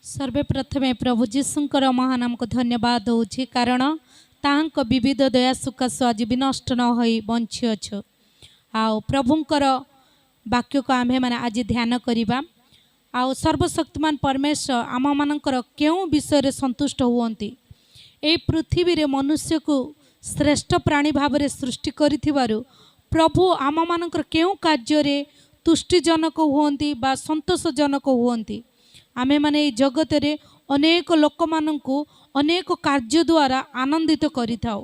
ସର୍ବେ ପ୍ରଥମେ ପ୍ରଭୁ ଯୀଶୁଙ୍କର ମହାନାମକୁ ଧନ୍ୟବାଦ ଦେଉଛି, କାରଣ ତାହାଙ୍କ ବିବିଧ ଦୟା ସକାଶୁ ଆଜି ବିନଷ୍ଟ ନ ହୋଇ ବଞ୍ଚିଅଛୁ। ଆଉ ପ୍ରଭୁଙ୍କର ବାକ୍ୟକୁ ଆମ୍ଭେମାନେ ଆଜି ଧ୍ୟାନ କରିବା। ଆଉ ସର୍ବଶକ୍ତିମାନ ପରମେଶ୍ୱର ଆମମାନଙ୍କର କେଉଁ ବିଷୟରେ ସନ୍ତୁଷ୍ଟ ହୁଅନ୍ତି? ଏହି ପୃଥିବୀରେ ମନୁଷ୍ୟକୁ ଶ୍ରେଷ୍ଠ ପ୍ରାଣୀ ଭାବରେ ସୃଷ୍ଟି କରିଥିବାରୁ ପ୍ରଭୁ ଆମମାନଙ୍କର କେଉଁ କାର୍ଯ୍ୟରେ ତୁଷ୍ଟିଜନକ ହୁଅନ୍ତି ବା ସନ୍ତୋଷଜନକ ହୁଅନ୍ତି? ଆମେମାନେ ଏଇ ଜଗତରେ ଅନେକ ଲୋକମାନଙ୍କୁ ଅନେକ କାର୍ଯ୍ୟ ଦ୍ୱାରା ଆନନ୍ଦିତ କରିଥାଉ,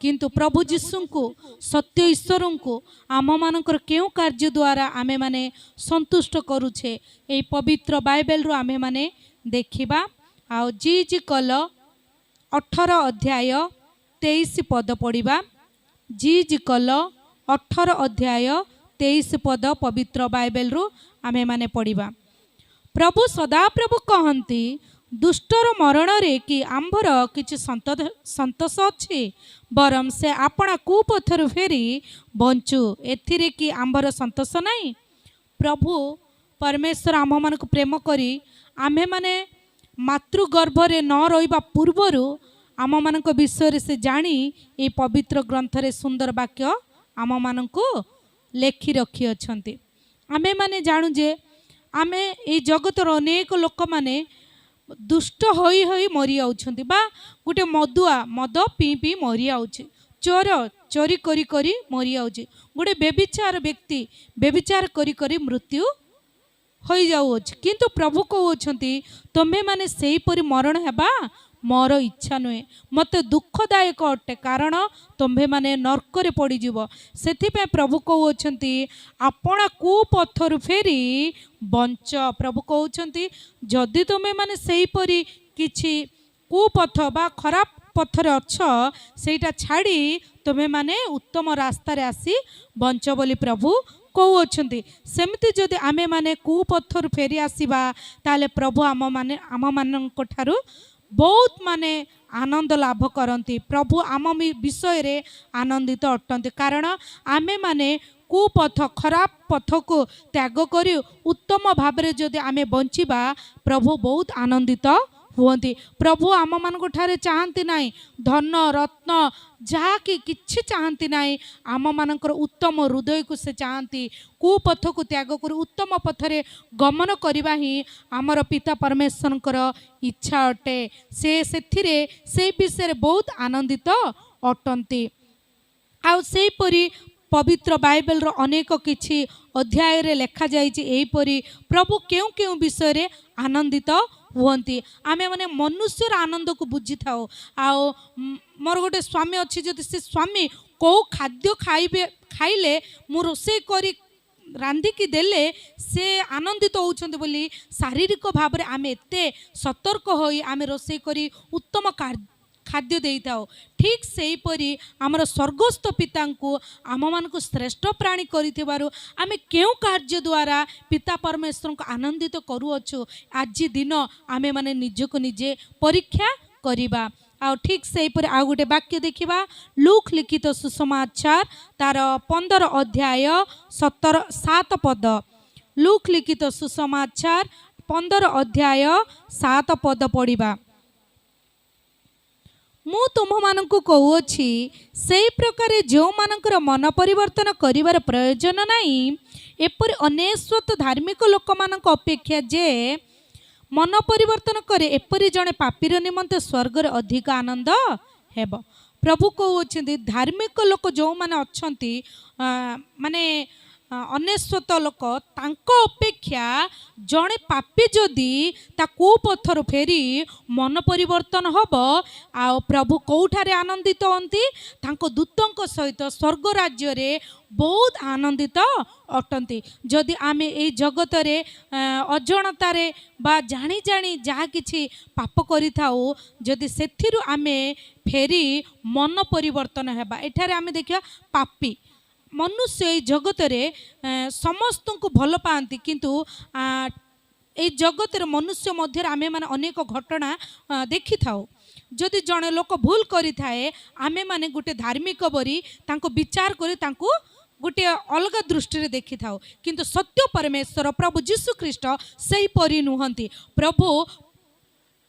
କିନ୍ତୁ ପ୍ରଭୁ ଯୀଶୁଙ୍କୁ, ସତ୍ୟ ଈଶ୍ୱରଙ୍କୁ ଆମମାନଙ୍କର କେଉଁ କାର୍ଯ୍ୟ ଦ୍ୱାରା ଆମେମାନେ ସନ୍ତୁଷ୍ଟ କରୁଛେ, ଏଇ ପବିତ୍ର ବାଇବେଲରୁ ଆମେମାନେ ଦେଖିବା। ଆଉ ଯିହିଜିକଲ 18 ଅଧ୍ୟାୟ 23 ପଦ ପଢ଼ିବା। ଯିହିଜିକଲ 18 ଅଧ୍ୟାୟ 23 ପଦ ପବିତ୍ର ବାଇବେଲରୁ ଆମେମାନେ ପଢ଼ିବା। ପ୍ରଭୁ ସଦାପ୍ରଭୁ କହନ୍ତି, ଦୁଷ୍ଟର ମରଣରେ କି ଆମ୍ଭର କିଛି ସନ୍ତୋଷ ଅଛି? ବରଂ ସେ ଆପଣା କୁପଥରୁ ଫେରି ବଞ୍ଚୁ, ଏଥିରେ କି ଆମ୍ଭର ସନ୍ତୋଷ ନାହିଁ? ପ୍ରଭୁ ପରମେଶ୍ୱର ଆମ୍ଭମାନଙ୍କୁ ପ୍ରେମ କରି ଆମ୍ଭେମାନେ ମାତୃଗର୍ଭରେ ନ ରହିବା ପୂର୍ବରୁ ଆମମାନଙ୍କ ବିଷୟରେ ସେ ଜାଣି ଏହି ପବିତ୍ର ଗ୍ରନ୍ଥରେ ସୁନ୍ଦର ବାକ୍ୟ ଆମମାନଙ୍କୁ ଲେଖି ରଖିଅଛନ୍ତି। ଆମେମାନେ ଜାଣୁ ଯେ ଆମେ ଏଇ ଜଗତର ଅନେକ ଲୋକମାନେ ଦୁଷ୍ଟ ହୋଇ ହୋଇ ମରିଯାଉଛନ୍ତି, ବା ଗୋଟେ ମଦୁଆ ମଦ ପିଇ ପିଇ ମରିଯାଉଛି, ଚୋର ଚୋରି କରି କରି ମରିଯାଉଛି, ଗୋଟେ ବ୍ୟଭିଚାର ବ୍ୟକ୍ତି ବ୍ୟଭିଚାର କରି କରି ମୃତ୍ୟୁ ହୋଇଯାଉଅଛି। କିନ୍ତୁ ପ୍ରଭୁ କହୁଅଛନ୍ତି, ତୁମ୍ଭେମାନେ ସେହିପରି ମରଣ ହେବା ମୋର ଇଚ୍ଛା ନୁହେଁ, ମୋତେ ଦୁଃଖଦାୟକ ଅଟେ, କାରଣ ତୁମ୍ଭେମାନେ ନର୍କରେ ପଡ଼ିଯିବ। ସେଥିପାଇଁ ପ୍ରଭୁ କହୁଅଛନ୍ତି, ଆପଣା କୁପଥରୁ ଫେରି ବଞ୍ଚ। ପ୍ରଭୁ କହୁଛନ୍ତି, ଯଦି ତୁମେମାନେ ସେହିପରି କିଛି କୁପଥ ବା ଖରାପ ପଥରେ ଅଛ, ସେଇଟା ଛାଡ଼ି ତୁମେମାନେ ଉତ୍ତମ ରାସ୍ତାରେ ଆସି ବଞ୍ଚ ବୋଲି ପ୍ରଭୁ କହୁଅଛନ୍ତି। ସେମିତି ଯଦି ଆମେମାନେ କୁପଥରୁ ଫେରି ଆସିବା, ତାହେଲେ ପ୍ରଭୁ ଆମମାନଙ୍କ ଠାରୁ ବହୁତ ମାନେ ଆନନ୍ଦ ଲାଭ କରନ୍ତି। ପ୍ରଭୁ ଆମ ବିଷୟରେ ଆନନ୍ଦିତ ଅଟନ୍ତି, କାରଣ ଆମେମାନେ କୁପଥ, ଖରାପ ପଥକୁ ତ୍ୟାଗ କରି ଉତ୍ତମ ଭାବରେ ଯଦି ଆମେ ବଞ୍ଚିବା, ପ୍ରଭୁ ବହୁତ ଆନନ୍ଦିତ ହୁଅନ୍ତି। ପ୍ରଭୁ ଆମମାନଙ୍କ ଠାରେ ଚାହାନ୍ତି ନାହିଁ ଧନ ରତ୍ନ, ଯାହାକି କିଛି ଚାହାନ୍ତି ନାହିଁ। ଆମମାନଙ୍କର ଉତ୍ତମ ହୃଦୟକୁ ସେ ଚାହାନ୍ତି। କୁପଥକୁ ତ୍ୟାଗ କରି ଉତ୍ତମ ପଥରେ ଗମନ କରିବା ହିଁ ଆମର ପିତା ପରମେଶ୍ୱରଙ୍କର ଇଚ୍ଛା ଅଟେ। ସେ ସେଥିରେ ସେଇ ବିଷୟରେ ବହୁତ ଆନନ୍ଦିତ ଅଟନ୍ତି। ଆଉ ସେହିପରି ପବିତ୍ର ବାଇବେଲର ଅନେକ କିଛି ଅଧ୍ୟାୟରେ ଲେଖାଯାଇଛି ଏହିପରି ପ୍ରଭୁ କେଉଁ କେଉଁ ବିଷୟରେ ଆନନ୍ଦିତ ହୁଅନ୍ତି। ଆମେମାନେ ମନୁଷ୍ୟର ଆନନ୍ଦକୁ ବୁଝିଥାଉ। ଆଉ ମୋର ଗୋଟେ ସ୍ୱାମୀ ଅଛି, ଯଦି ସେ ସ୍ୱାମୀ କେଉଁ ଖାଦ୍ୟ ଖାଇଲେ, ମୁଁ ରୋଷେଇ କରି ରାନ୍ଧିକି ଦେଲେ ସେ ଆନନ୍ଦିତ ହେଉଛନ୍ତି ବୋଲି ଶାରୀରିକ ଭାବରେ ଆମେ ଏତେ ସତର୍କ ହୋଇ ଆମେ ରୋଷେଇ କରି ଉତ୍ତମ ଖାଦ୍ୟ ଦେଇଥାଉ। ଠିକ୍ ସେହିପରି ଆମର ସ୍ୱର୍ଗସ୍ଥ ପିତାଙ୍କୁ ଆମମାନଙ୍କୁ ଶ୍ରେଷ୍ଠ ପ୍ରାଣୀ କରିଥିବାରୁ ଆମେ କେଉଁ କାର୍ଯ୍ୟ ଦ୍ୱାରା ପିତା ପରମେଶ୍ୱରଙ୍କୁ ଆନନ୍ଦିତ କରୁଅଛୁ, ଆଜି ଦିନ ଆମେମାନେ ନିଜକୁ ନିଜେ ପରୀକ୍ଷା କରିବା। ଆଉ ଠିକ୍ ସେହିପରି ଆଉ ଗୋଟେ ବାକ୍ୟ ଦେଖିବା। ଲୁକ୍ ଲିଖିତ ସୁସମାଚାର ତାର 15 ଅଧ୍ୟାୟ 7 ପଦ। ଲୁକ୍ ଲିଖିତ ସୁସମାଚାର 15 ଅଧ୍ୟାୟ 7 ପଦ ପଢ଼ିବା। ମୁଁ ତୁମ୍ଭମାନଙ୍କୁ କହୁଅଛି, ସେଇ ପ୍ରକାରେ ଯେଉଁମାନଙ୍କର ମନ ପରିବର୍ତ୍ତନ କରିବାର ପ୍ରୟୋଜନ ନାହିଁ, ଏପରି 99 ଧାର୍ମିକ ଲୋକମାନଙ୍କ ଅପେକ୍ଷା ଯେ ମନ ପରିବର୍ତ୍ତନ କରେ, ଏପରି ଜଣେ ପାପୀର ନିମନ୍ତେ ସ୍ୱର୍ଗରେ ଅଧିକ ଆନନ୍ଦ ହେବ। ପ୍ରଭୁ କହୁଅଛନ୍ତି, ଧାର୍ମିକ ଲୋକ ଯେଉଁମାନେ ଅଛନ୍ତି, ମାନେ 99 ଲୋକ, ତାଙ୍କ ଅପେକ୍ଷା ଜଣେ ପାପୀ ଯଦି ତା କୁପଥରୁ ଫେରି ମନ ପରିବର୍ତ୍ତନ ହେବ, ଆଉ ପ୍ରଭୁ କେଉଁଠାରେ ଆନନ୍ଦିତ ହୁଅନ୍ତି? ତାଙ୍କ ଦୂତଙ୍କ ସହିତ ସ୍ୱର୍ଗ ରାଜ୍ୟରେ ବହୁତ ଆନନ୍ଦିତ ଅଟନ୍ତି। ଯଦି ଆମେ ଏଇ ଜଗତରେ ଅଜାଣତାରେ ବା ଜାଣି ଜାଣି ଯାହା କିଛି ପାପ କରିଥାଉ, ଯଦି ସେଥିରୁ ଆମେ ଫେରି ମନ ପରିବର୍ତ୍ତନ ହେବା। ଏଠାରେ ଆମେ ଦେଖିବା, ପାପୀ ମନୁଷ୍ୟ ଏଇ ଜଗତରେ ସମସ୍ତଙ୍କୁ ଭଲ ପାଆନ୍ତି, କିନ୍ତୁ ଏଇ ଜଗତରେ ମନୁଷ୍ୟ ମଧ୍ୟରେ ଆମେମାନେ ଅନେକ ଘଟଣା ଦେଖିଥାଉ। ଯଦି ଜଣେ ଲୋକ ଭୁଲ କରିଥାଏ, ଆମେମାନେ ଗୋଟେ ଧାର୍ମିକ ପରି ତାଙ୍କୁ ବିଚାର କରି ତାଙ୍କୁ ଗୋଟିଏ ଅଲଗା ଦୃଷ୍ଟିରେ ଦେଖିଥାଉ। କିନ୍ତୁ ସତ୍ୟ ପରମେଶ୍ୱର ପ୍ରଭୁ ଯୀଶୁ ଖ୍ରୀଷ୍ଟ ସେହିପରି ନୁହନ୍ତି। ପ୍ରଭୁ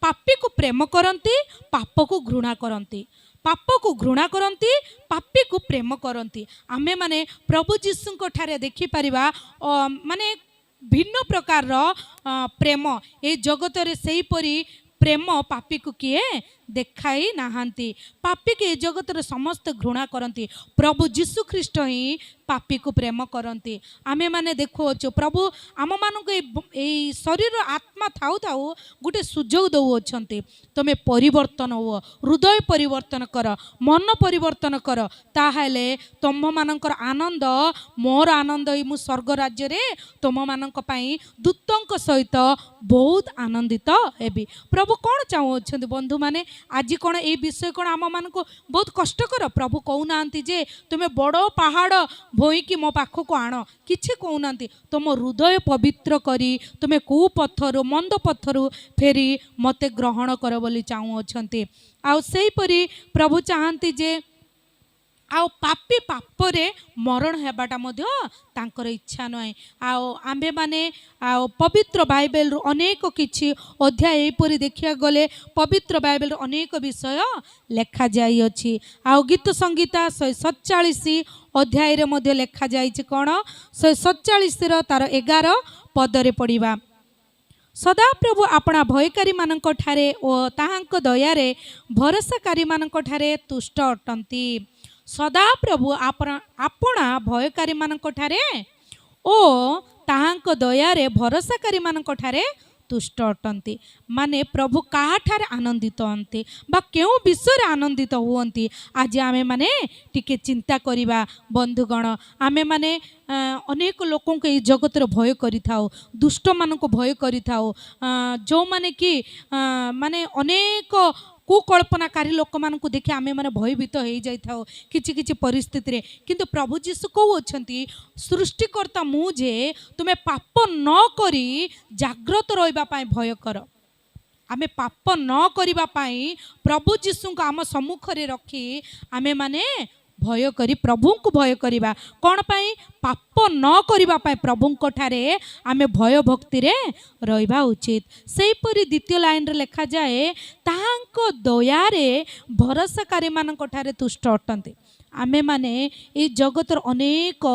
ପାପୀକୁ ପ୍ରେମ କରନ୍ତି, ପାପକୁ ଘୃଣା କରନ୍ତି। ପାପକୁ ଘୃଣା କରନ୍ତି, ପାପୀକୁ ପ୍ରେମ କରନ୍ତି। ଆମେମାନେ ପ୍ରଭୁ ଯୀଶୁଙ୍କ ଠାରେ ଦେଖିପାରିବା ମାନେ ଭିନ୍ନ ପ୍ରକାରର ପ୍ରେମ। ଏ ଜଗତରେ ସେହିପରି ପ୍ରେମ ପାପୀକୁ କିଏ ଦେଖାଇ ନାହାନ୍ତି। ପାପୀକୁ ଏ ଜଗତରେ ସମସ୍ତେ ଘୃଣା କରନ୍ତି, ପ୍ରଭୁ ଯୀଶୁ ଖ୍ରୀଷ୍ଟ ହିଁ ପାପୀକୁ ପ୍ରେମ କରନ୍ତି। ଆମେମାନେ ଦେଖୁଅଛୁ, ପ୍ରଭୁ ଆମମାନଙ୍କୁ ଏଇ ଶରୀର ଆତ୍ମା ଥାଉ ଥାଉ ଗୋଟେ ସୁଯୋଗ ଦେଉଅଛନ୍ତି, ତୁମେ ପରିବର୍ତ୍ତନ ହୁଅ, ହୃଦୟ ପରିବର୍ତ୍ତନ କର, ମନ ପରିବର୍ତ୍ତନ କର, ତାହେଲେ ତୁମମାନଙ୍କର ଆନନ୍ଦ ମୋର ଆନନ୍ଦ ହେଇ ମୁଁ ସ୍ୱର୍ଗ ରାଜ୍ୟରେ ତୁମମାନଙ୍କ ପାଇଁ ଦୂତଙ୍କ ସହିତ ବହୁତ ଆନନ୍ଦିତ ହେବି। ପ୍ରଭୁ କ'ଣ ଚାହୁଁଅଛନ୍ତି ବନ୍ଧୁମାନେ? ଆଜି କ'ଣ ଏଇ ବିଷୟ କ'ଣ ଆମମାନଙ୍କୁ ବହୁତ କଷ୍ଟକର? ପ୍ରଭୁ କହୁନାହାନ୍ତି ଯେ ତୁମେ ବଡ଼ ପାହାଡ଼ ଭୋଇକି ମୋ ପାଖକୁ ଆଣ, କିଛି କହୁନାହାନ୍ତି। ତୁମ ହୃଦୟ ପବିତ୍ର କରି ତୁମେ କେଉଁ ପଥରୁ, ମନ୍ଦ ପଥରୁ ଫେରି ମୋତେ ଗ୍ରହଣ କର ବୋଲି ଚାହୁଁଅଛନ୍ତି। ଆଉ ସେହିପରି ପ୍ରଭୁ ଚାହାନ୍ତି ଯେ ଆଉ ପାପୀ ପାପରେ ମରଣ ହେବାଟା ମଧ୍ୟ ତାଙ୍କର ଇଚ୍ଛା ନୁହେଁ। ଆଉ ଆମ୍ଭେମାନେ ଆଉ ପବିତ୍ର ବାଇବେଲରୁ ଅନେକ କିଛି ଅଧ୍ୟାୟ ଏହିପରି ଦେଖିବାକୁ ଗଲେ ପବିତ୍ର ବାଇବେଲରୁ ଅନେକ ବିଷୟ ଲେଖାଯାଇଅଛି। ଆଉ ଗୀତ ସଂହିତା 147 ଅଧ୍ୟାୟରେ ମଧ୍ୟ ଲେଖାଯାଇଛି କ'ଣ? 147ର ତାର 11 ପଦରେ ପଢ଼ିବା। ସଦାପ୍ରଭୁ ଆପଣା ଭୟକାରୀମାନଙ୍କ ଠାରେ ଓ ତାହାଙ୍କ ଦୟାରେ ଭରସାକାରୀମାନଙ୍କ ଠାରେ ତୁଷ୍ଟ ଅଟନ୍ତି। ସଦାପ୍ରଭୁ ଆପଣା ଭୟକାରୀମାନଙ୍କ ଠାରେ ଓ ତାହାଙ୍କ ଦୟାରେ ଭରସାକାରୀମାନଙ୍କ ଠାରେ ତୁଷ୍ଟ ଅଟନ୍ତି। ମାନେ ପ୍ରଭୁ କାହାଠାରେ ଆନନ୍ଦିତ ହୁଅନ୍ତି ବା କେଉଁ ବିଷୟରେ ଆନନ୍ଦିତ ହୁଅନ୍ତି, ଆଜି ଆମେମାନେ ଟିକେ ଚିନ୍ତା କରିବା ବନ୍ଧୁଗଣ। ଆମେମାନେ ଅନେକ ଲୋକଙ୍କୁ ଏଇ ଜଗତରେ ଭୟ କରିଥାଉ, ଦୁଷ୍ଟମାନଙ୍କୁ ଭୟ କରିଥାଉ, ଯେଉଁମାନେ କି ମାନେ ଅନେକ କୁକଳ୍ପନାକାରୀ ଲୋକମାନଙ୍କୁ ଦେଖି ଆମେମାନେ ଭୟଭୀତ ହେଇଯାଇଥାଉ କିଛି କିଛି ପରିସ୍ଥିତିରେ। କିନ୍ତୁ ପ୍ରଭୁ ଯୀଶୁ କହୁଅଛନ୍ତି, ସୃଷ୍ଟିକର୍ତ୍ତା ମୁଁ ଯେ, ତୁମେ ପାପ ନ କରି ଜାଗ୍ରତ ରହିବା ପାଇଁ ଭୟ କର। ଆମେ ପାପ ନ କରିବା ପାଇଁ ପ୍ରଭୁ ଯୀଶୁଙ୍କୁ ଆମ ସମ୍ମୁଖରେ ରଖି ଆମେମାନେ ଭୟ କରି ପ୍ରଭୁଙ୍କୁ ଭୟ କରିବା। କ'ଣ ପାଇଁ? ପାପ ନ କରିବା ପାଇଁ ପ୍ରଭୁଙ୍କ ଠାରେ ଆମେ ଭୟ ଭକ୍ତିରେ ରହିବା ଉଚିତ। ସେହିପରି ଦ୍ୱିତୀୟ ଲାଇନରେ ଲେଖାଯାଏ, ତାହାଙ୍କ ଦୟାରେ ଭରସାକାରୀମାନଙ୍କ ଠାରେ ତୁଷ୍ଟ ଅଟନ୍ତି। ଆମେମାନେ ଏଇ ଜଗତର ଅନେକ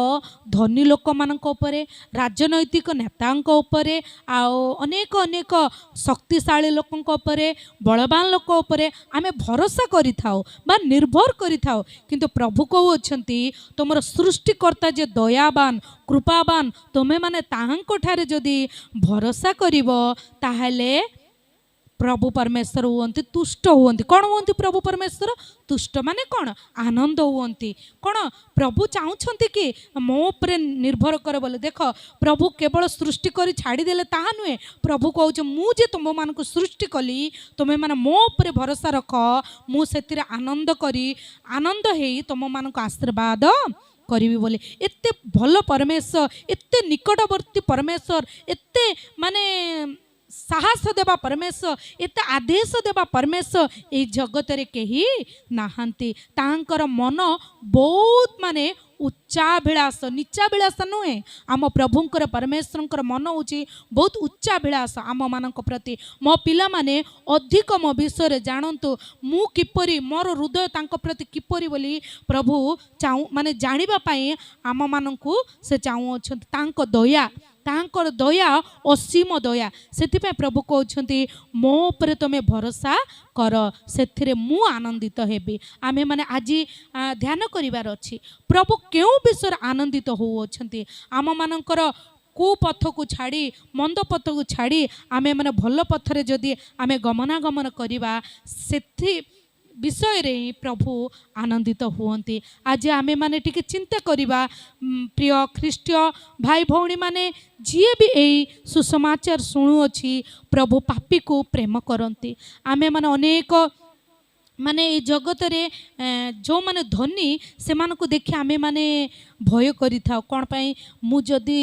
ଧନୀ ଲୋକମାନଙ୍କ ଉପରେ, ରାଜନୈତିକ ନେତାଙ୍କ ଉପରେ, ଆଉ ଅନେକ ଅନେକ ଶକ୍ତିଶାଳୀ ଲୋକଙ୍କ ଉପରେ, ବଳବାନ ଲୋକ ଉପରେ ଆମେ ଭରସା କରିଥାଉ ବା ନିର୍ଭର କରିଥାଉ। କିନ୍ତୁ ପ୍ରଭୁ କହୁଅଛନ୍ତି, ତୁମର ସୃଷ୍ଟିକର୍ତ୍ତା ଯେ ଦୟାବାନ, କୃପାବାନ, ତୁମେମାନେ ତାହାଙ୍କ ଠାରେ ଯଦି ଭରସା କରିବ ତାହେଲେ ପ୍ରଭୁ ପରମେଶ୍ୱର ହୁଅନ୍ତି ତୁଷ୍ଟ ହୁଅନ୍ତି। କ'ଣ ହୁଅନ୍ତି ପ୍ରଭୁ ପରମେଶ୍ୱର? ତୁଷ୍ଟ ମାନେ କ'ଣ? ଆନନ୍ଦ ହୁଅନ୍ତି। କ'ଣ ପ୍ରଭୁ ଚାହୁଁଛନ୍ତି କି ମୋ ଉପରେ ନିର୍ଭର କର ବୋଲି? ଦେଖ, ପ୍ରଭୁ କେବଳ ସୃଷ୍ଟି କରି ଛାଡ଼ିଦେଲେ ତାହା ନୁହେଁ। ପ୍ରଭୁ କହୁଛି, ମୁଁ ଯେ ତୁମମାନଙ୍କୁ ସୃଷ୍ଟି କଲି, ତୁମେମାନେ ମୋ ଉପରେ ଭରସା ରଖ, ମୁଁ ସେଥିରେ ଆନନ୍ଦ କରି ଆନନ୍ଦ ହେଇ ତୁମମାନଙ୍କୁ ଆଶୀର୍ବାଦ କରିବି ବୋଲି। ଏତେ ଭଲ ପରମେଶ୍ୱର, ଏତେ ନିକଟବର୍ତ୍ତୀ ପରମେଶ୍ୱର, ଏତେ ମାନେ ସାହସ ଦେବା ପରମେଶ୍ୱର, ଏତେ ଆଦେଶ ଦେବା ପରମେଶ୍ୱର ଏଇ ଜଗତରେ କେହି ନାହାନ୍ତି। ତାଙ୍କର ମନ ବହୁତ ମାନେ ଉଚ୍ଚାଭିଳାଷ, ନିଚାଭିଳାଷ ନୁହେଁ। ଆମ ପ୍ରଭୁଙ୍କର ପରମେଶ୍ୱରଙ୍କର ମନ ହେଉଛି ବହୁତ ଉଚ୍ଚାଭିଳାଷ ଆମମାନଙ୍କ ପ୍ରତି। ମୋ ପିଲାମାନେ ଅଧିକ ମୋ ବିଷୟରେ ଜାଣନ୍ତୁ, ମୁଁ କିପରି, ମୋର ହୃଦୟ ତାଙ୍କ ପ୍ରତି କିପରି ବୋଲି ପ୍ରଭୁ ଚାହୁଁ ମାନେ ଜାଣିବା ପାଇଁ ଆମମାନଙ୍କୁ ସେ ଚାହୁଁଅଛନ୍ତି। ତାଙ୍କ ଦୟା, ତାଙ୍କର ଦୟା ଅସୀମ ଦୟା। ସେଥିପାଇଁ ପ୍ରଭୁ କହୁଛନ୍ତି, ମୋ ଉପରେ ତୁମେ ଭରସା କର, ସେଥିରେ ମୁଁ ଆନନ୍ଦିତ ହେବି। ଆମେମାନେ ଆଜି ଧ୍ୟାନ କରିବାର ଅଛି, ପ୍ରଭୁ କେଉଁ ବିଷୟରେ ଆନନ୍ଦିତ ହେଉଅଛନ୍ତି। ଆମମାନଙ୍କର କୁପଥକୁ ଛାଡ଼ି, ମନ୍ଦ ପଥକୁ ଛାଡ଼ି ଆମେମାନେ ଭଲ ପଥରେ ଯଦି ଆମେ ଗମନାଗମନ କରିବା, ସେଥି ବିଷୟରେ ହିଁ ପ୍ରଭୁ ଆନନ୍ଦିତ ହୁଅନ୍ତି। ଆଜି ଆମେମାନେ ଟିକେ ଚିନ୍ତା କରିବା, ପ୍ରିୟ ଖ୍ରୀଷ୍ଟୀୟ ଭାଇ ଭଉଣୀମାନେ, ଯିଏ ବି ଏଇ ସୁସମାଚାର ଶୁଣୁଅଛି, ପ୍ରଭୁ ପାପୀକୁ ପ୍ରେମ କରନ୍ତି। ଆମେମାନେ ଅନେକ ମାନେ ଏଇ ଜଗତରେ ଯେଉଁମାନେ ଧନୀ ସେମାନଙ୍କୁ ଦେଖି ଆମେମାନେ ଭୟ କରିଥାଉ। କ'ଣ ପାଇଁ? ମୁଁ ଯଦି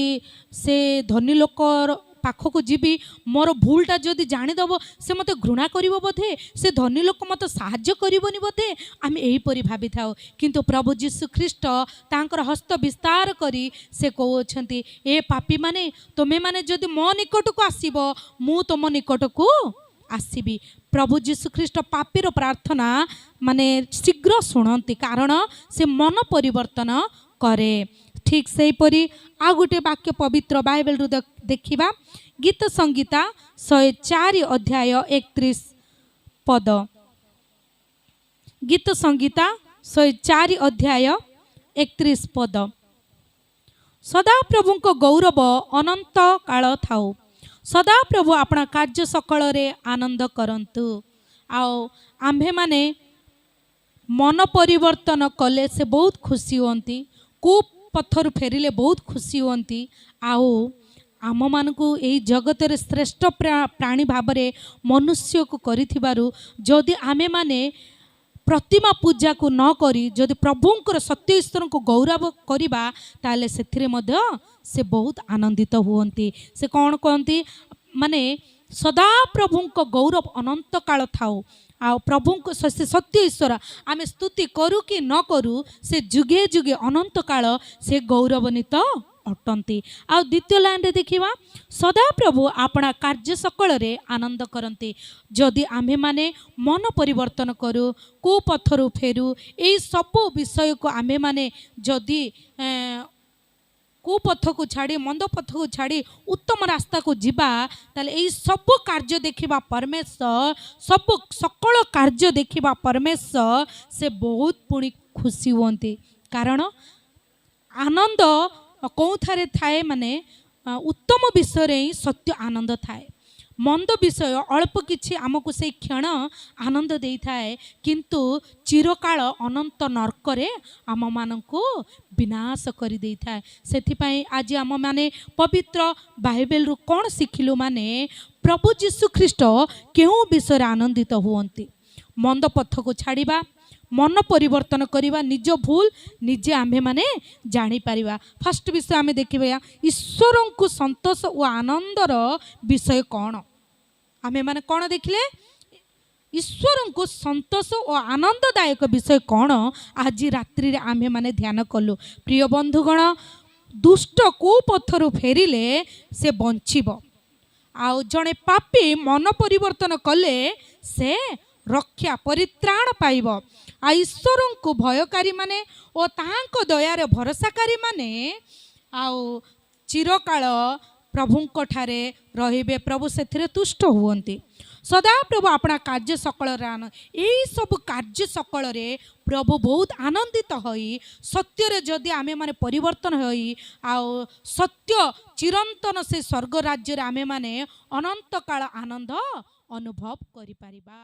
ସେ ଧନୀ ଲୋକର ପାଖକୁ ଯିବି, ମୋର ଭୁଲଟା ଯଦି ଜାଣିଦେବ, ସେ ମୋତେ ଘୃଣା କରିବ ବୋଧେ, ସେ ଧନୀ ଲୋକ ମୋତେ ସାହାଯ୍ୟ କରିବନି ବୋଧେ, ଆମେ ଏହିପରି ଭାବିଥାଉ। କିନ୍ତୁ ପ୍ରଭୁ ଯୀଶୁ ଖ୍ରୀଷ୍ଟ ତାଙ୍କର ହସ୍ତ ବିସ୍ତାର କରି ସେ କହୁଅଛନ୍ତି, ଏ ପାପୀମାନେ, ତୁମେମାନେ ଯଦି ମୋ ନିକଟକୁ ଆସିବ, ମୁଁ ତୁମ ନିକଟକୁ ଆସିବି। ପ୍ରଭୁ ଯୀଶୁଖ୍ରୀଷ୍ଟ ପାପୀର ପ୍ରାର୍ଥନା ମାନେ ଶୀଘ୍ର ଶୁଣନ୍ତି, କାରଣ ସେ ମନ ପରିବର୍ତ୍ତନ କରେ। ଠିକ୍ ସେହିପରି ଆଉ ଗୋଟେ ବାକ୍ୟ ପବିତ୍ର ବାଇବେଲରୁ ଦେଖିବା। ଗୀତ ସଂହିତା 104 ଅଧ୍ୟାୟ 31 ପଦ। ଗୀତ ସଂହିତା 104 ଅଧ୍ୟାୟ 31 ପଦ। ସଦାପ୍ରଭୁଙ୍କ ଗୌରବ ଅନନ୍ତ କାଳ ଥାଉ, ସଦାପ୍ରଭୁ ଆପଣା କାର୍ଯ୍ୟ ସକଳରେ ଆନନ୍ଦ କରନ୍ତୁ। ଆଉ ଆମ୍ଭେମାନେ ମନ ପରିବର୍ତ୍ତନ କଲେ ସେ ବହୁତ ଖୁସି ହୁଅନ୍ତି, କୁପଥରୁ ଫେରିଲେ ବହୁତ ଖୁସି ହୁଅନ୍ତି। ଆଉ ଆମମାନଙ୍କୁ ଏଇ ଜଗତରେ ଶ୍ରେଷ୍ଠ ପ୍ରାଣୀ ଭାବରେ ମନୁଷ୍ୟକୁ କରିଥିବାରୁ, ଯଦି ଆମେମାନେ ପ୍ରତିମା ପୂଜାକୁ ନ କରି ଯଦି ପ୍ରଭୁଙ୍କର ସତ୍ୟ ଈଶ୍ୱରଙ୍କୁ ଗୌରବ କରିବା, ତାହେଲେ ସେଥିରେ ମଧ୍ୟ ସେ ବହୁତ ଆନନ୍ଦିତ ହୁଅନ୍ତି। ସେ କ'ଣ କହନ୍ତି ମାନେ, ସଦାପ୍ରଭୁଙ୍କ ଗୌରବ ଅନନ୍ତ କାଳ ଥାଉ। ଆଉ ପ୍ରଭୁଙ୍କ ସେ ସତ୍ୟ ଈଶ୍ୱର, ଆମେ ସ୍ତୁତି କରୁ କି ନ କରୁ, ସେ ଯୁଗେ ଯୁଗେ ଅନନ୍ତ କାଳ ସେ ଗୌରବାନ୍ୱିତ ଅଟନ୍ତି। ଆଉ ଦ୍ୱିତୀୟ ଲାଇନରେ ଦେଖିବା, ସଦାପ୍ରଭୁ ଆପଣା କାର୍ଯ୍ୟ ସକଳରେ ଆନନ୍ଦ କରନ୍ତି। ଯଦି ଆମ୍ଭେମାନେ ମନ ପରିବର୍ତ୍ତନ କରୁ, କୁପଥରୁ ଫେରୁ, ଏଇ ସବୁ ବିଷୟକୁ ଆମ୍ଭେମାନେ ଯଦି କୁପଥକୁ ଛାଡ଼ି, ମନ୍ଦ ପଥକୁ ଛାଡ଼ି ଉତ୍ତମ ରାସ୍ତାକୁ ଯିବା, ତାହେଲେ ଏଇ ସବୁ କାର୍ଯ୍ୟ ଦେଖିବା ପରମେଶ୍ୱର, ସବୁ ସକଳ କାର୍ଯ୍ୟ ଦେଖିବା ପରମେଶ୍ୱର ସେ ବହୁତ ପୁଣି ଖୁସି ହୁଅନ୍ତି। କାରଣ ଆନନ୍ଦ କେଉଁଠାରେ ଥାଏ ମାନେ ଉତ୍ତମ ବିଷୟରେ ହିଁ ସତ୍ୟ ଆନନ୍ଦ ଥାଏ। ମନ୍ଦ ବିଷୟ ଅଳ୍ପ କିଛି ଆମକୁ ସେଇ କ୍ଷଣ ଆନନ୍ଦ ଦେଇଥାଏ, କିନ୍ତୁ ଚିରକାଳ ଅନନ୍ତ ନର୍କରେ ଆମମାନଙ୍କୁ ବିନାଶ କରିଦେଇଥାଏ। ସେଥିପାଇଁ ଆଜି ଆମମାନେ ପବିତ୍ର ବାଇବେଲରୁ କ'ଣ ଶିଖିଲୁ ମାନେ, ପ୍ରଭୁ ଯୀଶୁ ଖ୍ରୀଷ୍ଟ କେଉଁ ବିଷୟରେ ଆନନ୍ଦିତ ହୁଅନ୍ତି? ମନ୍ଦ ପଥକୁ ଛାଡ଼ିବା, ମନ ପରିବର୍ତ୍ତନ କରିବା, ନିଜ ଭୁଲ ନିଜେ ଆମ୍ଭେମାନେ ଜାଣିପାରିବା। ଫାଷ୍ଟ ବିଷୟ ଆମେ ଦେଖିବା, ଈଶ୍ୱରଙ୍କୁ ସନ୍ତୋଷ ଓ ଆନନ୍ଦର ବିଷୟ କ'ଣ? ଆମ୍ଭେମାନେ କ'ଣ ଦେଖିଲେ? ଈଶ୍ୱରଙ୍କୁ ସନ୍ତୋଷ ଓ ଆନନ୍ଦଦାୟକ ବିଷୟ କ'ଣ, ଆଜି ରାତ୍ରିରେ ଆମ୍ଭେମାନେ ଧ୍ୟାନ କଲୁ। ପ୍ରିୟ ବନ୍ଧୁଗଣ, ଦୁଷ୍ଟ କୁପଥରୁ ଫେରିଲେ ସେ ବଞ୍ଚିବ, ଆଉ ଜଣେ ପାପୀ ମନ ପରିବର୍ତ୍ତନ କଲେ ସେ ରକ୍ଷା ପରିତ୍ରାଣ ପାଇବ। ଆଉ ଈଶ୍ୱରଙ୍କୁ ଭୟକାରୀମାନେ ଓ ତାହାଙ୍କ ଦୟାରେ ଭରସାକାରୀମାନେ ଆଉ ଚିରକାଳ ପ୍ରଭୁଙ୍କ ଠାରେ ରହିବେ, ପ୍ରଭୁ ସେଥିରେ ତୁଷ୍ଟ ହୁଅନ୍ତି। ସଦାପ୍ରଭୁ ଆପଣା କାର୍ଯ୍ୟ ସକଳରେ ଏଇ ସବୁ କାର୍ଯ୍ୟ ସକଳରେ ପ୍ରଭୁ ବହୁତ ଆନନ୍ଦିତ ହୋଇ, ସତ୍ୟରେ ଯଦି ଆମେମାନେ ପରିବର୍ତ୍ତନ ହୋଇ ଆଉ ସତ୍ୟ ଚିରନ୍ତନ ସେ ସ୍ୱର୍ଗ ରାଜ୍ୟରେ ଆମେମାନେ ଅନନ୍ତ କାଳ ଆନନ୍ଦ ଅନୁଭବ କରିପାରିବା।